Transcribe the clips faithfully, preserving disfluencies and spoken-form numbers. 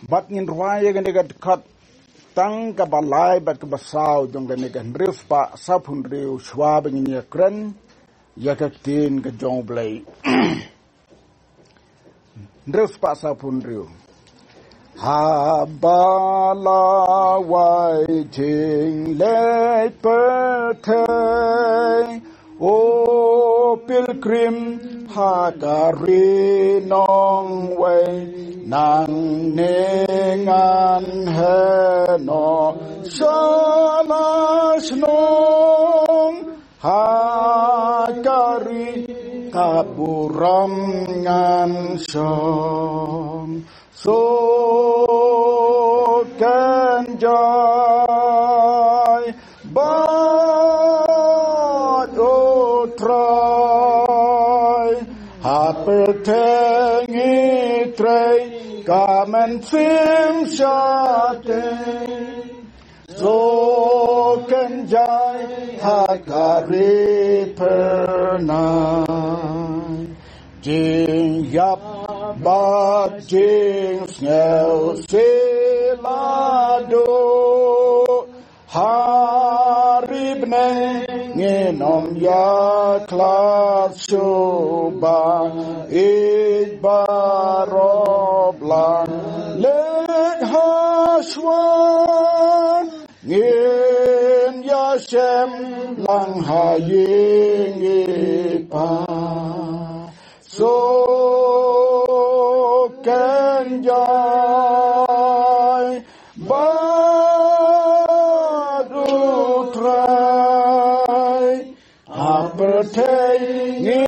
Bad ngin rwai ïa kane ka dkhot tang kaba lai bad kaba saw jong kane ka hynriew spah sawphew hynriew shuwa ba ngin ïakren ïa ka ktien ka jong U Blei. Hynriew spah sawphew hynriew. Haba la wai jingleit pyrthei, o pilgrim ha ka ri nongwei, nangne ngan heh noh sha la shnong, ha ka ri ka burom ngan shong. Suk kynjai bad U Trai, ha pyrthei ngi trei ka mynsiem shatei. Suk kynjai ha ka ri phyrnai, jingïap bad jingsngew sila duh. Ha ri bneng ngin ym ïakhlad shuh ba ïeit baroh blang leit ha shuwa. Ngin ïashem lang ha ïing i Pa. Suk kynjai bad U Trai, ha pyrthei ngi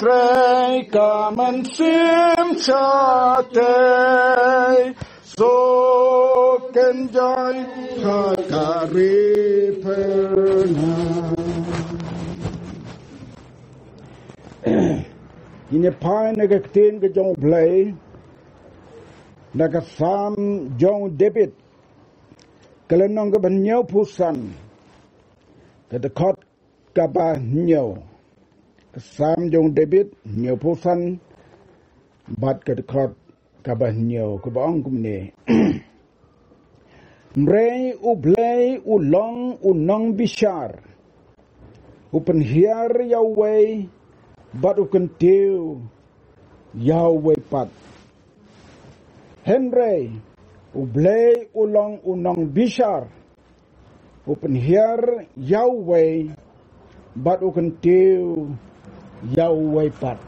trei ka mynsiem shatei. Suk kynjai ha ka ri phyrnai. Ngin ïa phai na ka ktien ka jong U Blei na ka Salm jong u David, ka lynnong kaba hynñiewphew san, ka dkhot kaba hynñiew. Ka Salm jong u David, hynñiewphew san, bad ka dkhot kaba hynñiew, kaba ong kumne: Hynrei U Blei u long u nongbishar, u pynhiar ïa uwei bad u kyntiew ïa uwei pat. Hynrei U Blei u long u nongbishar, u pynhiar ïa uwei bad u kyntiew ïa uwei pat.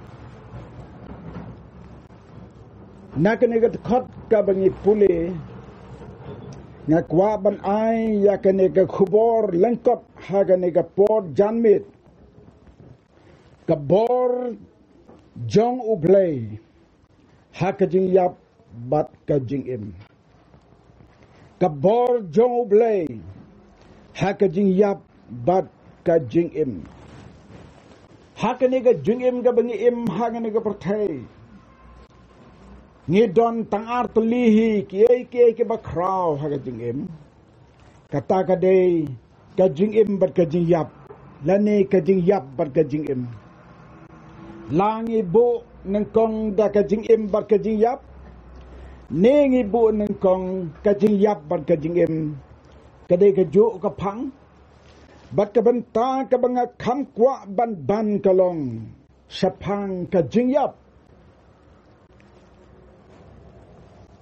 Na kane ka dkhot kaba ngi pule, nga kwah ban ai ïa kane ka khubor lyngkot ha kane ka por janmiet. Ka bor jong U Blei ha ka jingïap bad ka jingim. Ka bor jong U Blei ha ka jingïap bad ka jingim. Ha kane ka jingim kaba ngi im ha kane ka pyrthei, ngi don tang ar tylli hi kiei kiei kiba khraw ha ka jingim. Kata ka dei ka jingim bad ka jingïap, lane ka jingïap bad ka jingim. La ngi buh nyngkong da ka jingim bad ka jingïap, ne ngi buh nyngkong ka jingïap bad ka jingim, ka dei kajuh ka phang. Bad ka bynta kaba nga kham kwah ban ban ka long shaphang ka jingïap.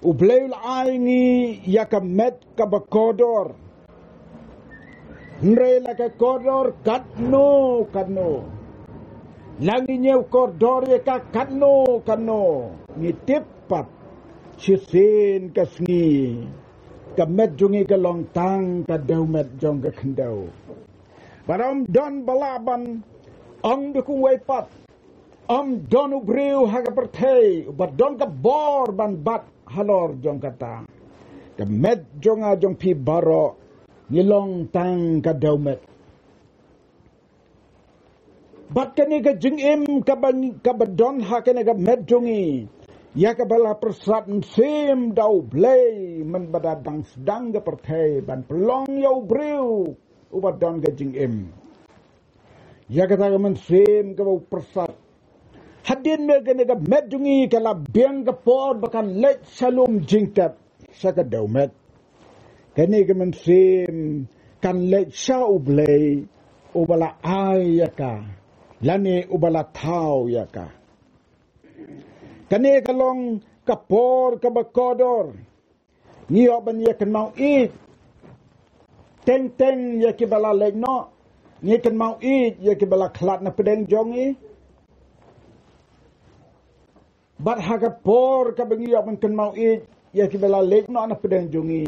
U Blei u la ai ngi ïa ka met kaba kordor. Hynrei la ka kordor katno katno, la ngi ñiew kordor ïa ka katno katno, ngi tip pat shisien ka sngi ka met jong ngi ka long tang ka dewmet jong ka khyndew. Bad ym don ba lah ban ong da kumwei pat. Ym don u briew ha ka pyrthei uba don ka bor ban bat halor jong kata. Ka met jong nga jong phi baroh ngi long tang ka dewmet. Bad kane ka jingim kaba, kaba don ha kane ka met jong ngi, ïa kaba la pyrsad mynsiem da U Blei mynba da dang sdang ka pyrthei ban pynlong ïa u briew uba don ka jingim. Ïa kata ka mynsiem kaba u pyrsad. Hadien ba kane ka met jong ngi ka la biang ka por ba kan leit sha lum jingtep, sha ka dewmet. Kane ka mynsiem kan leit sha U Blei uba la ai ïa ka, lane uba la thaw ïa ka. Kane ka long ka por kaba kordor. Ngi ïoh ban ïa kynmaw ïeit teng teng ïa kiba la leit noh. Ngi kynmaw ïeit ïa kiba la khlad na pdeng jong ngi. Bad ha ka por kaba ngi ïoh ban kynmaw ïeit ïa kiba la leit noh na pdeng jong ngi,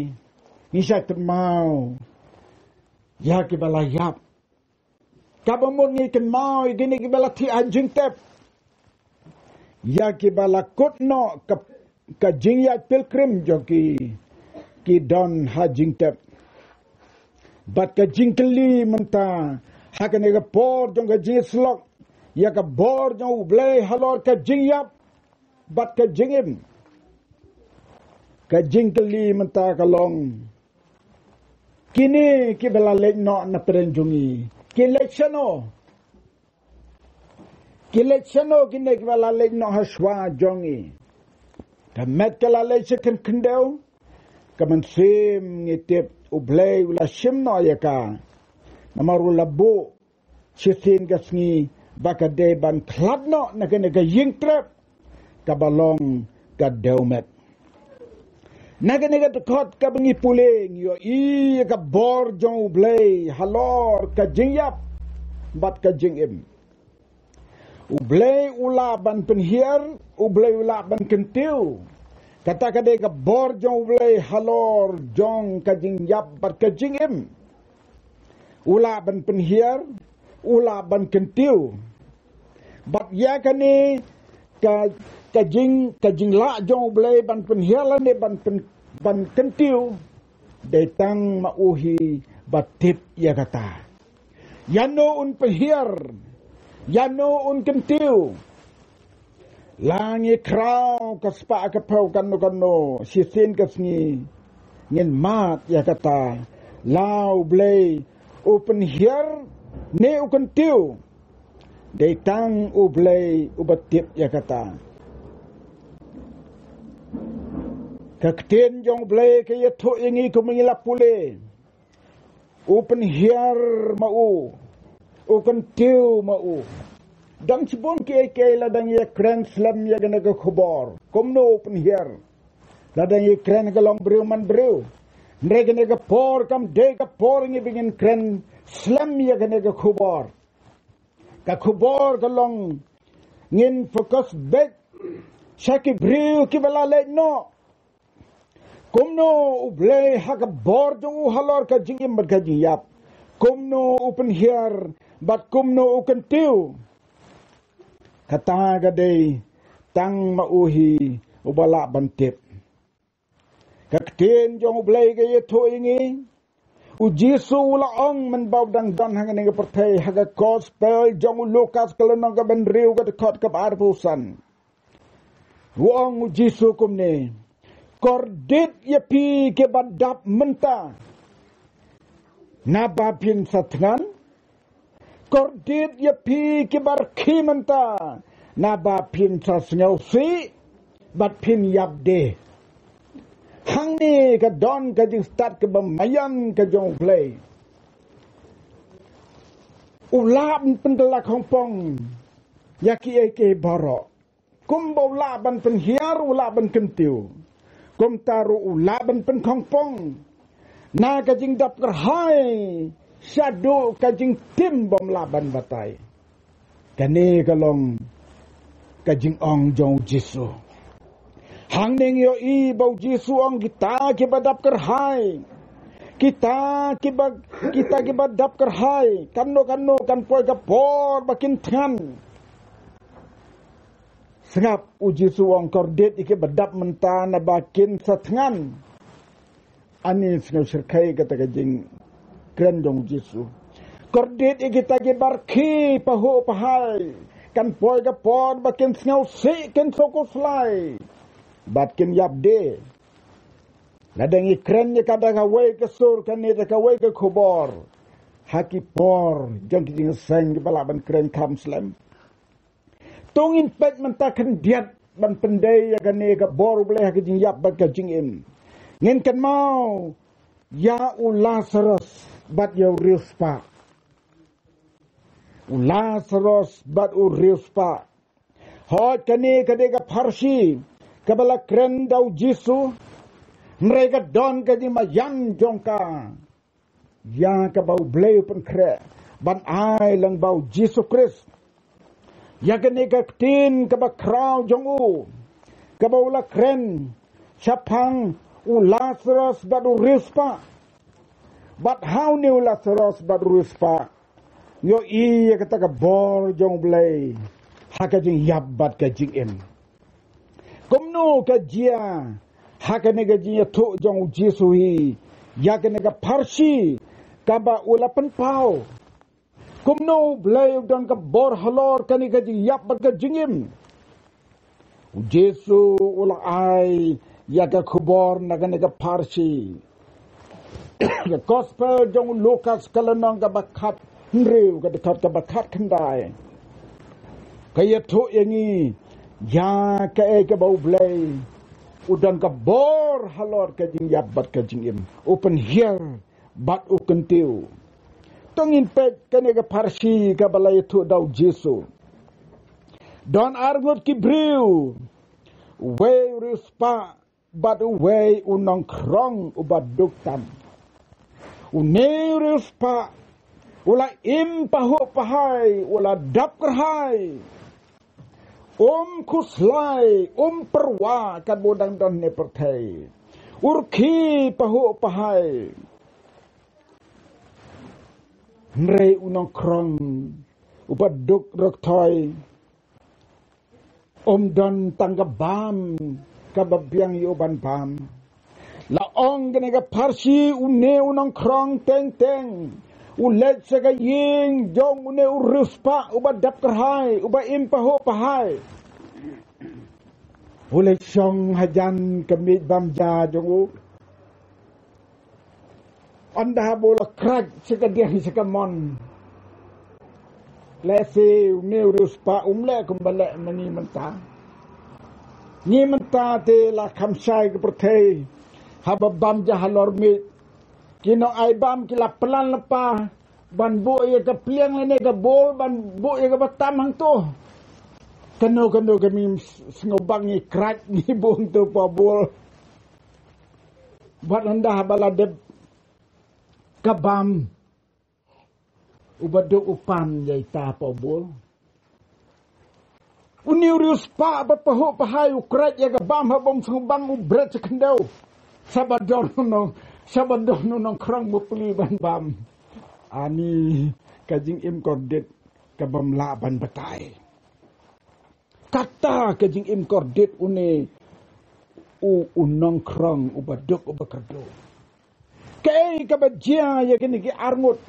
ngi sa kynmaw ïa kiba la ïap. Kaba mut ngi kynmaw ïa kine kiba la thiah ha jingtep, ïa kiba la kut noh ka, ka jingïaid pilgrim jong ki, ki don ha jingtep. Bad ka jingkylli mynta ha kane ka por jong ka jingïasyllok ïa ka bor jong U Blei halor ka jingïap bad ka jingim. Ka jingkylli mynta ka long, kine kiba la leit noh na pdeng jong ngi, ki leit shano? Ki leit shano kine kiba la leit noh ha shuwa jong ngi? Ka met ka la leit sha khyndew. Ka mynsiem ngi tip U Blei u la shim noh ïa ka. Namar u la buh shisien ka sngi ba ka dei ban khlad noh na kane ka ïing trep kaba long ka dewmet. Na kane ka dkhot kaba ngi pule ngi ïohi ïa ka bor jong U Blei halor ka jingïap bad ka jingim. U Blei u lah ban pynhiar, U Blei u lah ban kyntiew. Kata ka dei ka bor jong U Blei halor jong ka jingïap bad ka jingim. U lah ban pynhiar, u lah ban kyntiew. Bad ïa kane ka, ka jing, ka jinglah jong U Blei ban pynhiar lane ban pyn, ban kyntiew, dei tang ma u hi ba tip ïa kata. Ïano un pynhiar, ïano un kyntiew. La ngi khraw ka spah ka phew kano kano shisien ka sngi, ngin mad ïa kata. La U Blei u pynhiar ne u kyntiew, dei tang U Blei uba tip ïa kata. Ka ktien jong U Blei ka ïathuh ïa ngi kumba ngi la pule. U pynhiar ma u, u kyntiew ma u. Dang shibun kiei kiei la dang ïakren slem ïa kane ka khubor kumno u pynhiar. La dang ïakren ka long briew man briew. Hynrei kane ka por kam dei ka por ngi ba ngin kren slem ïa kane ka khubor. Ka khubor ka long ngin focus beit sha ki briew kiba la leit noh. Kumno U Blei ha ka bor jong u halor ka jingim bad ka jingïap, kumno u pynhiar bad kumno u kyntiew. Kata ka dei tang ma u hi uba lah ban tip. Ka ktien jong U Blei ka ïathuh ïa ngi. U Jisu u la ong mynba u dang don hangne ha pyrthei ha ka gospel jong u Lukas ka lynnong kaba hynriew ka dkhot kaba arphew san. U ong U Jisu kumne, kordit ïa phi kiba dap mynta, naba phin sa thngan. Kordit ïa phi kiba rkhie mynta, naba phin sa sngewsih bad phin ïap de. Hangne ka don ka jingstad kaba maïan ka jong U Blei. U lah ban pynkylla khongpong ïa kiei kiei baroh. Kumba u lah ban pynhiar, u lah ban kyntiew, kumta ruh u lah ban pynkhongpong na ka jingdap kyrhai shaduh ka jingtim bym lah ban batai. Kane ka long ka jingong jong U Jisu. Hangne ngi ïohi ba U Jisu ong kita kiba dap kyrhai, kita kiba, kita kiba dap kyrhai, kano kano kan poi ka por ba kin thngan. Sngap, U Jisu u ong kordit ïa kiba dap mynta naba kin sa thngan. Ani sngew shyrkhei kata ka jingkren jong U Jisu. Kordit ïa kita kiba rkhie pahuh pahai, kan poi ka por ba kin sngewsih, kin sngewkhuslai bad kin ïap de. Lada ngi kren ïa ka da kawei ka sur kane da kawei ka khubor ha ki por jong ki jingïaseng kiba lah ban kren kham slem. To ngin peit mynta khyndiat ban pyndei ïa kane ka bor U Blei ha ka jingïap bad ka jingim. Ngin kynmaw ïa u Lasaros bad ïa u riewspah. U Lasaros bad u riewspah. Hooid, kane ka dei ka pharshi kaba la kren da u Jisu. Hynrei ka don ka jingmaïan jong ka ïa kaba U Blei u pynkhreh ban ai lang bad u Jisu Khrist. Ïa kane ka ktien kaba khraw jong u, kaba u la kren shaphang u Lasaros bad u riewspah. Bad ha une u Lasaros bad u riewspah, ngi ïohi ïa kata ka bor jong U Blei ha ka jingïap bad ka jingim. Kumno ka jia ha kane ka jingïathuh jong u Jisu hi ïa kane ka pharshi kaba u la pynpaw? Kumno U Blei u don ka bor halor kane ka jingïap bad ka jingim? U Jisu u la ai ïa ka khubor na kane ka pharshi. Ka gospel jong u Lukas ka lynnong kaba khathynriew, ka dkhot kaba khatkhyndai, ka ïathuh ïa ngi ïa kaei kaba U Blei u don ka bor halor ka jingïap bad ka jingim, u pynhiar bad u kyntiew. To ngin peit kane ka pharshi kaba la ïathuh da u Jisu. Don arngut ki briew, uwei u riewspah bad uwei u nongkhrong uba duk tam. Une u riewspah u la im pahuh pahai, u la dap kyrhai. Um khuslai, um pyrwa kat ba u dang don ne pyrthei. U rkhie pahuh pahai. Hynrei u nongkhrong uba duk rok thoi, um don tang ka bam kaba biang ïa u ban bam. La ong kane ka pharshi, une u nongkhrong teng teng u leit sha ka ïing jong une u riewspah uba dap kyrhai, uba im pahuh pahai. U leit shong hajan ka miej bam ja jong u. Ynda ba u la khraj sha ka diang sha ka mon, lehse une u riewspah um leh kumba leh ma ngi mynta. Ngi mynta te la kham shai ka pyrthei haba bam ja halor miej. Ki nongai bam ki la plan lypa ban buh ïa ka pliang lane ka bul, ban buh ïa kaba tam hangto. Kano kano ka miej sngewbang ngi khraj ngi buh hangto pa bul. Bad ynda ba la dep ka bam, uba duk u pan ïa ita pa bul. Une u riewspah ba pahuh pahai u khraj ïa ka bam, haba um sngewbang u bret sha khyndew. Sa ba don u nong, sa ba don u nongkhrong ba plie ban bam. Ani ka jingim kordit ka bym lah ban batai. Kata ka jingim kordit une u, u nongkhrong uba duk uba kyrduh. Kaei kaba jia ïa kine ki arngut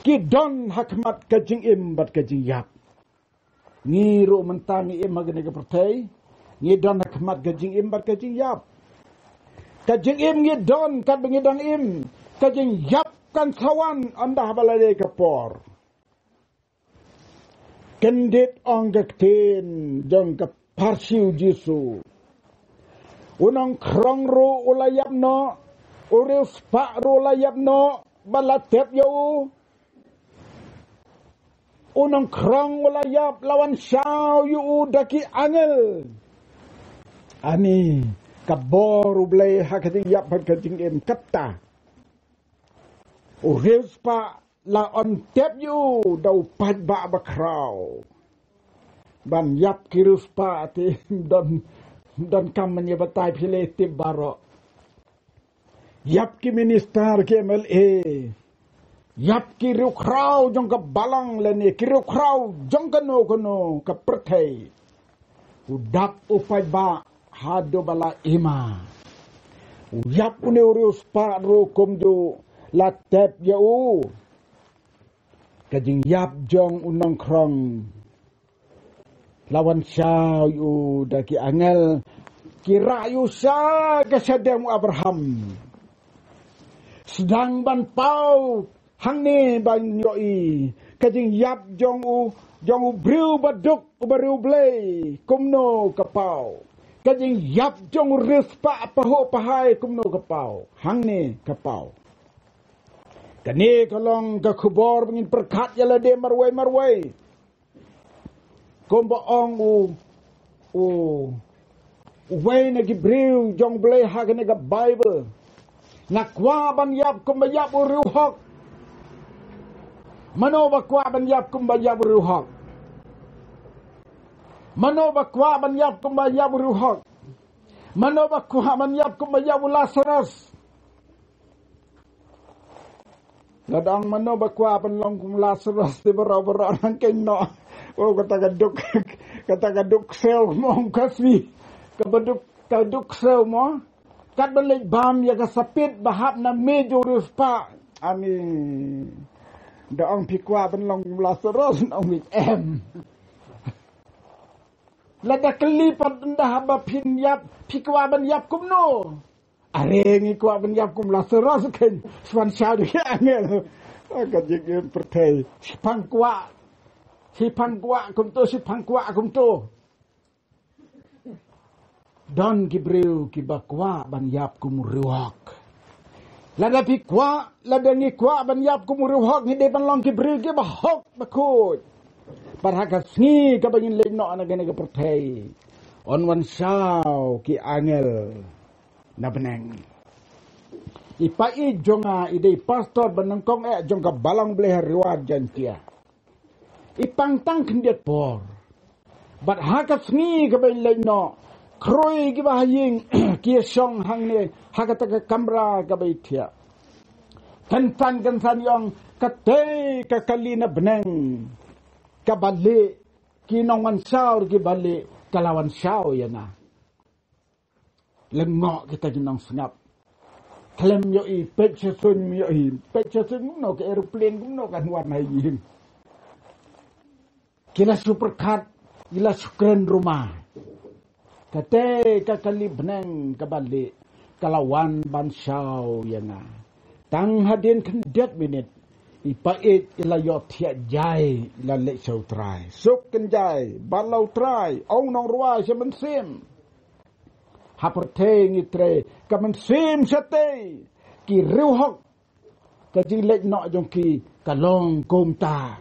ki don ha khmat ka jingim bad ka jingïap? Ngi ruh mynta ngi im ha kane ka pyrthei, ngi don ha khmat ka jingim bad ka jingïap. Ka jingim ngi don katba ngi dang im, ka jingïap kan sa wan ynda ba la dei ka por. Kyndit ong ka ktien jong ka pharshi u Jisu. U nongkhrong ruh u la ïap noh, u riewspah ruh u la ïap noh, ba la tep ïa u. U nongkhrong u la ïap, la wan shaw ïa u da ki angel. Ani ka bor U Blei ha ka jingïap bad ka jingim kata. U riewspah la wan tep ïa u da u paidbah bakhraw. Ban ïap ki riewspah te don, don kam ban ïa batai, phi la tip baroh. Ïap ki minister, ki M L A. Ïap ki riewkhraw jong ka balang lane ki riewkhraw jong kano kano ka pyrthei. U dap u paidbah haduh ba la ima. U ïap une u riewspah ruh kumjuh, la tep ïa u. Ka jingïap jong u nongkhrong la wan shaw ïa u da ki angel, ki rah ïa u sha ka shadem u Abraham. Sdang ban paw hangne ban ïohi ka jingïap jong u, jong u briew ba duk, u ba riewblei, kumno ka paw. ka jingïap jong u riewspah pahuh pahai kumno ka paw. Hangne ka paw. Kane ka long ka khubor ba ngin pyrkhat ïa lade marwei marwei. Kumba ong u, u, uwei na ki briew jong Blei ha kane ka Baibl. Nga kwah ban ïap kumba ïap u riewhok. Mano ba kwah ban ïap kumba ïap u riewhok? Mano ba kwah ban ïap kumba ïap u riewhok? Mano ba kwah ban ïap kumba ïap u Lasaros? Lada ong mano ba kwah ban long kum Lasaros, te baroh baroh nang kynnoh. Oh, kata ka duk, kata ka duk sew mo ka swi. Kaba duk, ka duk sew mo. Kat ba leit bam ïa ka sapit ba hap na mej u riewspah. Ani. Da ong phi kwah ban long kum Lasaros, ong mej em. Lada kylli pat ynda haba phin ïap, phi kwah ban ïap kumno? Are ngi kwah ban ïap kum Lasaros, khein span shaw da ki angel. Ah, ka jingim pyrthei. Shiphang kwah. Shiphang kwah kumto, shiphang kwah kumto. Don ki briew kiba kwah ban ïap kum u riewhok. Lada phi kwah, lada ngi kwah ban ïap kum u riewhok, ngi dei ban long ki briew kiba hok bakhuid. Bad ha ka sngi kaba ngin leit noh na kane ka pyrthei, yn wan shaw ki angel na bneng. I pa i jong nga i dei pastor ba nyngkong eh jong ka Balang Blei ha Ri Wah Jaintia. I pang tang khyndiat por. Bad ha ka sngi kaba i leit noh, khrui kiba ha ïing ki ïa shong hangne ha kata ka kamra kaba i thiah. Kynsan kynsan i ong, katei ka kali na bneng kaba lieh, ki nongwan shaw kiba lieh ka la wan shaw ïa nga. Lyngngoh kita ki nongsngap. Khlem ïohi, peit sha suiñ ym ïohi, peit sha suiñ kumno ka aeroplane kumno kan wan ha ïing. Ki la shu pyrkhat, ki la shu kren ruma. Katei ka kali bneng kaba lieh ka la wan ban shaw ïa nga. Tang hadien khyndiat minit, i pa ïeit i la ïohthiah jai, i la leit sha U Trai. Suk kynjai bad la U Trai, ong nongrwai sha mynsiem. Ha pyrthei ngi trei ka mynsiem shatei, ki riewhok, ka jingleit noh jong ki ka long kumta.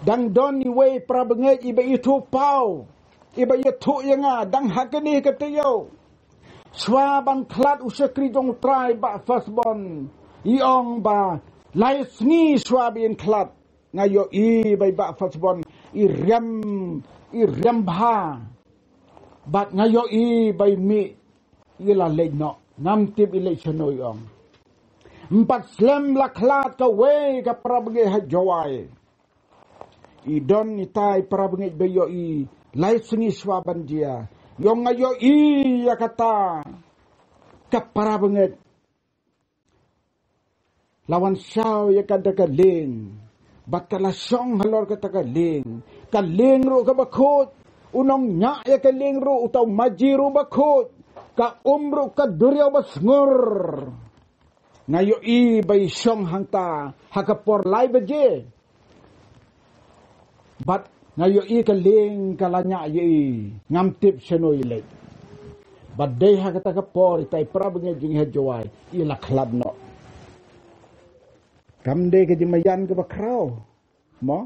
Dang don iwei para bangeit iba ïathuh paw, iba ïathuh ïa nga dang ha kane ka taïew. Shuwa ban khlad u shakri jong U Trai Bah Fasbon, i ong ba lai sngi shuwa ba in khlad, nga ïohi ba i Bah Fasbon i riam, i riam bha. Bad nga ïohi ba i mih, i la leit noh, ngam tip i leit shano, i ong. Ym pat slem la khlad kawei ka para bangeit ha Jowai. I don itai para bangeit ba ïohi lai sngi shuwa ban jia. I ong, nga ïohi ïa kata ka para bangeit. La wan shaw ïa ka da ka lieng. Bad ka la shong halor kata ka lieng. Ka lieng ruh kaba khuid. U nongñiah ïa ka lieng ruh, uta u maji ruh ba khuid. Ka um ruh ka duriaw ba sngur. Nga ïohi ba i shong hangta ha ka por lai baje. Bad nga ïohi ka lieng ka la ñiah ïa i, ngam tip shano i leit. Bad dei ha kata ka por itai para bangeit jong ngi ha Jowai i la khlad noh. Kam dei ka jingmaïan kaba khraw. Mo?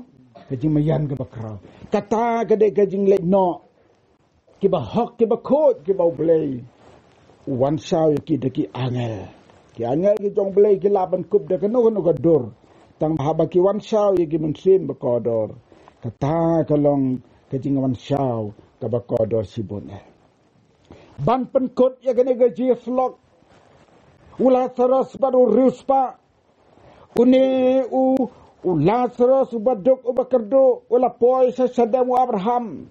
Ka jingmaïan kaba khraw. Kata ka dei ka jingleit noh kiba hok, kiba khuid, kiba U Blei u wan shaw ïa ki da ki angel. Ki angel ki jong U Blei ki lah ban kup da kano kano ka dur. Tang ba haba ki wan shaw ïa ki mynsiem ba kordor, kata ka long ka jingwan shaw kaba kordor shibun eh. Ban pynkut ïa kane ka jingïasyllok, u Lasaros bad u riewspah. Une u, u Lasaros uba duk uba kyrduh u la poi sha shadem u Abraham.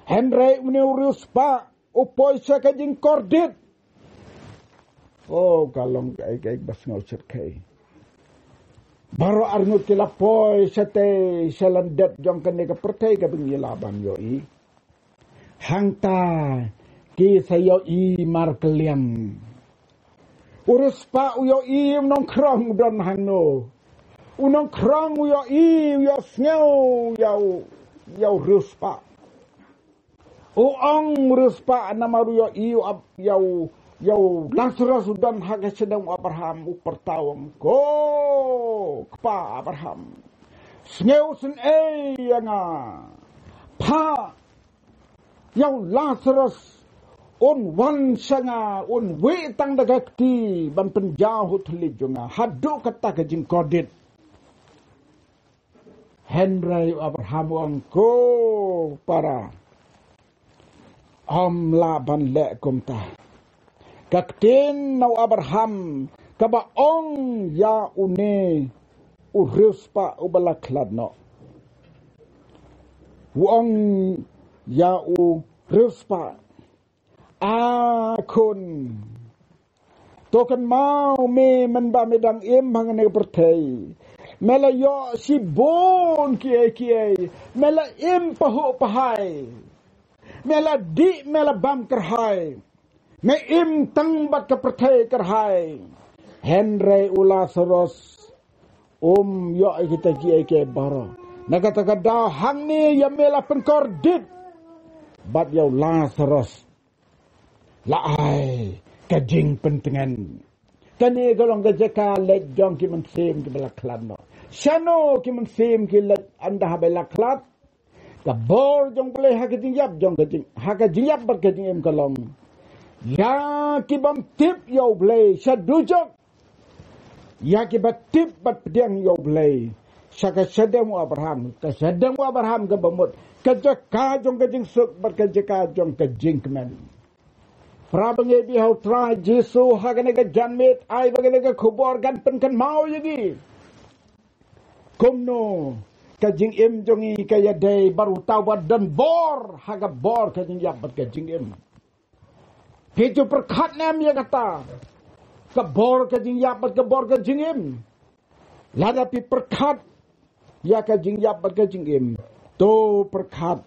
Hynrei une u riewspah u poi sha ka jingkordit. Oh, ka long kaei kaei ba sngew shyrkhei. Baroh arngut ki la poi shatei sha lyndet jong kane ka pyrthei kaba ngi lah ban ïohi. Hangta ki sa ïohi markylliang. U riewspah u ïohi u nongkhrong u don hangno. U nongkhrong u ïohi, u ïohsngew ïa u, ïa u riewspah. U ong u riewspah, namar u ïohi u Ab-, ïa u, ïa u Lasaros u don ha ka shadem u Abraham, u pyrta u ong, "Ko kpa Abraham, sngewsynei ïa nga. Phah ïa u Lasaros un wan sha nga, un wieh tang da ka kti ban pynjaw ha u thylliej jong nga haduh katta ka jingkordit." Hynrei u Abraham u ong, "Ko para, ym lah ban leh kumta." Ka ktien na u Abraham kaba ong ïa une u riewspah uba la khlad noh. U ong ïa u riewspah, "A khun, to kynmaw me mynba me dang im hangne ha pyrthei, me la ïoh shibun kiei kiei, me la im pahuh pahai, me la dih, me la bam kyrhai, me im tang bad ka pyrthei kyrhai. Hynrei u Lasaros um ïoh ïa kita kiei kiei baroh. Na kata ka daw hangne ïa me la pynkordit, bad ïa u Lasaros la ai ka jingpyntngen." Kane ka long ka jaka leit jong ki mynsiem kiba la khlad noh. Shano ki mynsiem ki leit ynda haba la khlad? Ka bor jong U Blei ha ka jingïap jong ka jing, ha ka jingïap bad ka jingim ka long ïa ki bym tip ïa U Blei sha dujok, ïa kiba tip bad pdiang ïa U Blei sha ka shadem u Abraham, ka shadem u Abraham kaba mut, ka jaka jong ka jingsuk bad ka jaka jong ka jingkmen. Para bangeit, bad ha u Trai Jisu ha kane ka janmiet, ai ba kane ka khubor kan pynkynmaw ïa ngi kumno ka jingim jong ngi ka ïadei bad uta uba don bor ha ka bor ka jingïap bad ka jingim. Phi ju pyrkhat ne em ïa kata, ka bor ka jingïap bad ka bor ka jingim? Lada phi pyrkhat ïa ka jingïap bad ka jingim, to pyrkhat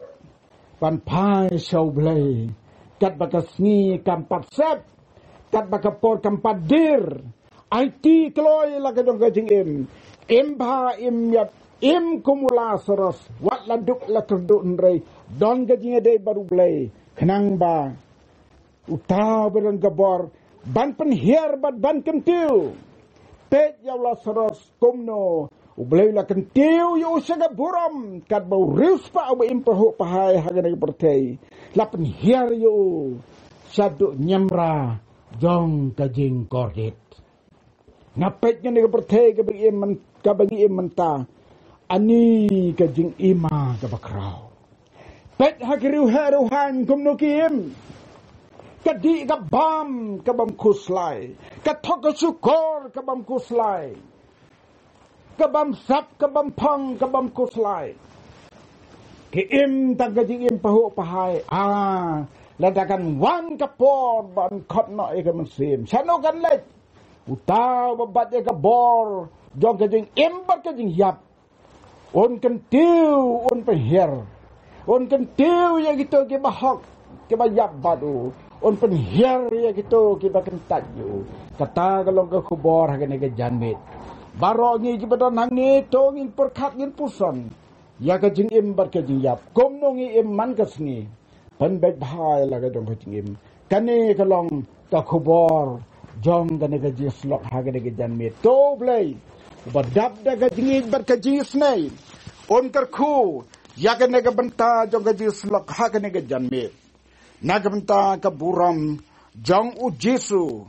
ban phai sha U Blei katba ka sngi kam pat sep, katba ka por kam pat dier. Aiti kloi la ka jong ka jingim. Im bha, im ïap, im kum u Lasaros, wat la duk la kyrduh, hynrei don ka jingïadei bad U Blei, khnang ba uta uba don ka bor ban pynhiar bad ban kyntiew. Peit ïa u Lasaros kumno U Blei u la kyntiew ïa u sha ka burom, katba u riewspah uba im pahuh pahai ha kane ka pyrthei la pynhiar ïa u shaduh niamra jong ka jingkordit. Nga peit ïa kane ka pyrthei kaba ngi im myn-, kaba ngi im mynta, ani ka jingima kaba khraw. Peit ha ki riewheh riewhaiñ kumno ki im. Ka dih ka bam ka bym khuslai, ka thok ka shukor ka bym khuslai, ka bym sap ka bym phong ka bym khuslai. Ki im tang ka jingim pahuh pahai. Ah, lada kan wan ka por ban khot noh ïa ka mynsiem, shano kan leit? Uta uba bat ïa ka bor jong ka jingim bad ka jingïap un kyntiew, un pynhiar. Un kyntiew ïa kito kiba hok, kiba ïap bad u. Un pynhiar ïa kito kiba kyntait ïa u. Kata ka long ka khubor ha kane ka janmiet. Baroh ngi kiba don hangne, to ngin pyrkhat, ngin puson ïa ka jingim bad ka jingïap. Kumno ngi im man ka sngi. Pynbeit bha ïa la ka jong ka jingim. Kane ka long ka khubor jong kane ka jingïasyllok ha kane ka janmiet. To U Blei uba dap da ka jingïeit bad ka jingisynei un kyrkhu ïa kane ka bynta jong ka jingïasyllok ha kane ka janmiet. Na ka bynta ka burom jong U Jisu,